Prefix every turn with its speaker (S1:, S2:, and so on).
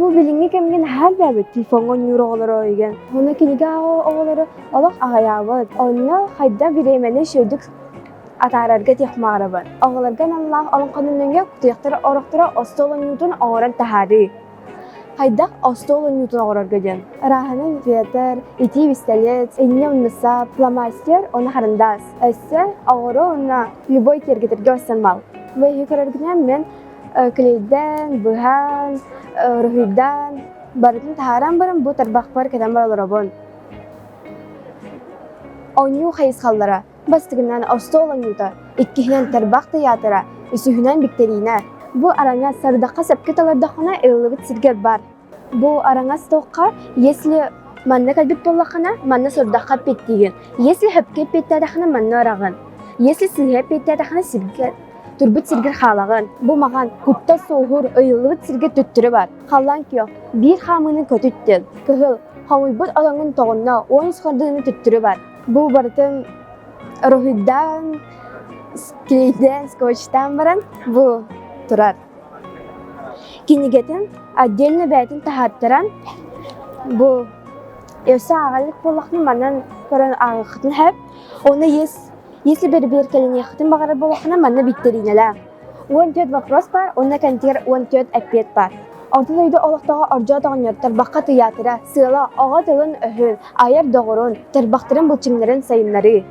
S1: Бу билиҥҥи кэмҥэ наһаа элбээбит телефоҥҥа оонньуур оҕолоро игин. Онно кинигэ оҕолоро олох аҕыйаабыт. Онно хайдах бириэмэни үчүгэйдик атаарарга этиэх баҕарабын. Оҕолорго аналлаах олоҥхонун нөҥүө кутуйахтар орохторо остуол оонньуутун оҥорон таһаарыы. Хайдах остуол оонньуутун оҥорорго диэн. Ырааһынан Петр, итии бистэлиэт, инньэ умнуса, фломастер уонна харандаас. Өссө оҕуруо уонна любой киэргэтэргэ өссө мал. Бу эһиги көрөргүтүнэн мин клейдээн, быһан, уруһуйдаан барытын таһааран баран бу тарбахпар кэтэн баран олоробун. Оонньуу хайысхаллара Бастакынан остуол оонньуута, иккиһинэн тарбах тыйаатыра, үсүһүнэн биктэриинэ. Бу араҥас сорудахха сөпкө толордоххуна ыллыбыт сиргэр бар. Бу араҥас туохха, если манна кэлбит буоллаххына, манна сорудахха эппиэттиигин. Если сөпкө эппиэттээтэххинэ, манна ораҕын. Если сыыһа эппиэттээтэххинэ, сиргэ турбут сиргэр хаалаҕын. Бу маҕан куттал суоһуур ыйыллыбыт сиргэ төттөрү бар. Халлаан күөх, биир хаамыыны көтүттүн. Кыһыл, хомуйбут отоҥҥун тоҕунна, 13 хардыыны төттөрү бар. Бу барытын уруһуйдаан, клейдээн, скотчтаан баран бу турар. Кинигэтин отдельно бэйэтин таһааттаран бу өссө ааҕа илик буоллаххына манан көрөн ааҕыаххытын сөп. Уонна если бэрэбиэркэлэниэххитин баҕарар буоллаххына манна биктэриинэлээх. 14 вопрос баар уонна кэнтигэр 14 эппиэт баар. Орто дойду олохтооҕо Ордьоот оҕонньор тарбахха тыйаатыра, сыала оҕо тылын-өһүн, айар доҕорун, тарбахтарын былчыҥнарын сайыннарыы.